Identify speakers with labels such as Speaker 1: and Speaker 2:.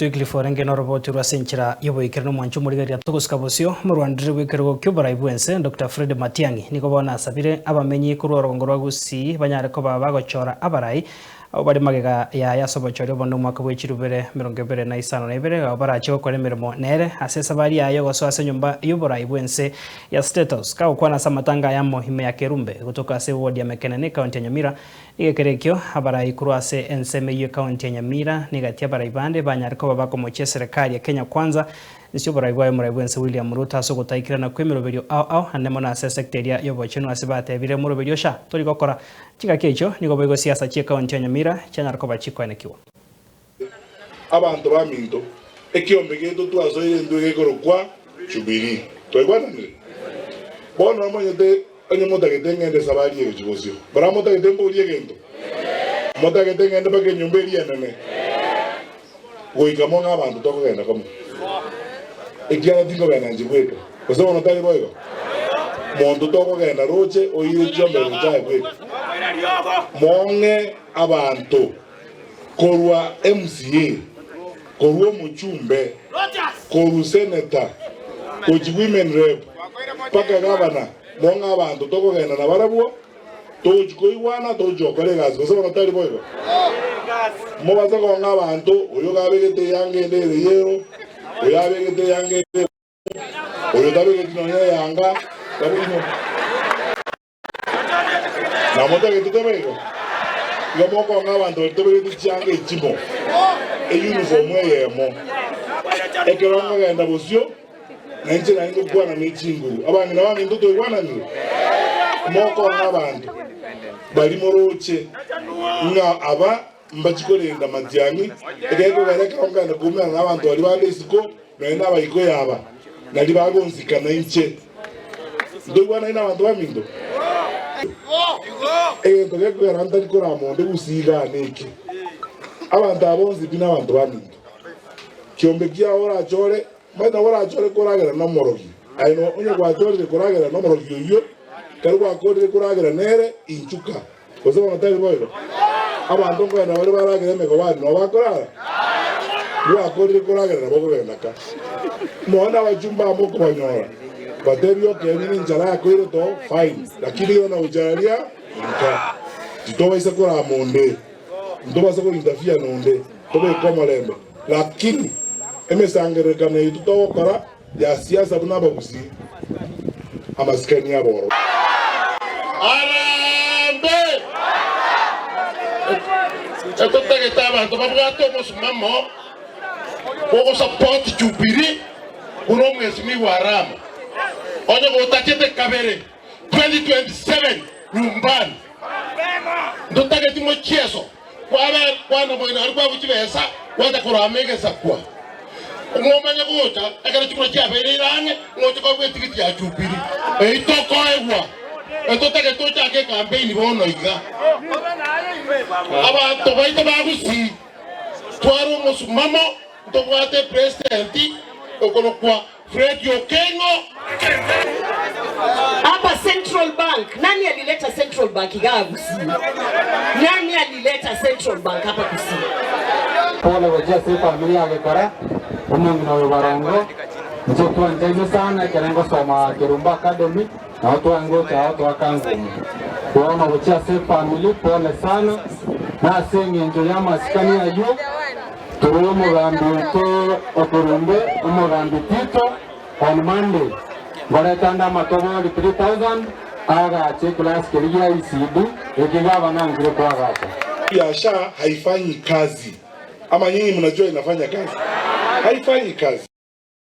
Speaker 1: Wycliffe orenge noroboti rwa ase enchera y'oboikeranu omwancho omorigereria togosika bosio omorwandereri bw'ekerogo ki'oborai bw'ense Doctor Fred Matiang'i nigo bono asabire abamenyi korwa orogongo rwa Gusii banyare koba bagochora abarai abwo bare magega yaye ase obochori obonene omwaka bwe chirubere 25 abwo barache gokora emeremo nere ase esabari yaye y'ogosoa ase enyomba y'oborai bw'ense ya State House. Kagokwana ase amatanga ayamo ime ya Kerumbe gotoka ase ewodi ya Mekenene ekaunti ya Nyamira Nigo ekero ekio abarai korwa ase ensemo eyio ekaunti ya Nyamira negati abarai bande banyare koba bakomochia eserekari ya Kenya Kwanza inse y'oborai bwaye omorai bwense William Ruto ase ogotaikerana kw'emeroberio ao ao naende mono ase esecta eria y'obochenu ase batebire omoroberio sha tori gokora. Chingaki echio nigo boigo siasa chi'ekaunti ya Nyamira chianyara koba chikoenekigwa.
Speaker 2: Abanto baminto, ekiombe giaito twasoire intwe gekorokwa Jubilii. Twaigwananire? Bono namanyete onye motagete ng'ende esabari eye gochia bosio. Barabwo motagete mborie egento? Motagete ng'ende mpaka enyomba eria enene? Goika mong'e abanto tokogenda komo. Ekiagera tinkogenda inche bweka. Gose bono tari boigo? Monto tokogenda roche oire chiombe roche aye bweka. Mong'e abanto. Korwa MCA, korwa omochumbe, korwa senator, gochi women rep, mpaka gavana, mong'e abanto tokogenda nabarabwo, togochi koigwana, togochi gokora egasi, gose bono tari boigo? Mobase kong'a abanto, oyo iga abegete eyanga ende ere yellow, oyo abegete eyanga ende ere oyo tabegeti nonya eyanga, tabegeti. Na motagete tebe igo, igo mokong'a abanto baria tobegete chianga echimo, eyunifomu eyemo. Ekero nkogenda bosio, na inche naende ngokwana ne chinguru. Abang'ina baminto toigwananire? Mokong'a abanto baria moroche ng'a aba mbachi korenda matiang'i, egekogera ekero nkogenda koumerana nabanto baria bande isiko, Nonya nabaikoyo aba nario bagonsikana inche. Ntoigwanaine nabanto baminto? Egento gekogera ntari korama onde gusii igaa neke, abanto aba bonsi pi nabanto baminto. Kiombe kiao orachore, omanyete nabo orachore koragera nomorogi. Aye no onye gwachorire koragera nomorogi oyio, ekero gwakorire koragera nere, inchuka. Gose bono tari boigo? Abanto nkogenda bare baragere emegobani nao bakorara? Gwakorire koragera nabo okogenda ka. Mono nabachumba amo okobanyora, batebie okeene nenchara yakoire to fine, lakini igo nagochara ria nka. Titobaisa korama onde, ntobasa ko interfere nonde, tobeke omorembe. Lakini emesangererekano yaito togokora ya siasa buna abagusii, amasikani abororo.
Speaker 3: Arambe! Etotagete abanto babwate omosimamo bw'ogosupport Jubilee buna omwesimigwa Arama. Onye gotachete kabere 2027 nyumbani. Ntotageti mochieso kwabe kwana moino aria kwabwa chibesa gwacha korama egesakwa. Momanye gocha ekero chikura chiabeire ire ang'e ngoche koegwa etigiti ya Jubilee. Eyio tokoegwa etotagete tochake ekampeini bono iga. Abanto baito ba Gusii tware omosumamo ntobwate epresident okorokwa Fred Okengo.
Speaker 4: Hapa Central Bank, nani alileta Central Bank igaa Gusii? Nani alileta Central Bank hapa Gusii?
Speaker 5: Pole gochia ase efamiri ya Gekora, omong'ina oyo Barongo, inche twanchaine sana ekero ngosoma Kerumba Academy, nabo tware ngocha ao toaka ngumu. Bono gochia ase efamiri pole sana, na ase eng'encho y'amasikani ayio, Tore omogambi oito o Kerumbe, omogambi Tito, on Monday ngoreta ande amatobori 3000 aagache eclass keria gia ECD eke gavana ankire koagacha.
Speaker 2: Ya sha haifanyi kazi ama nyinyi mnajua inafanya kazi? Haifanyi kazi.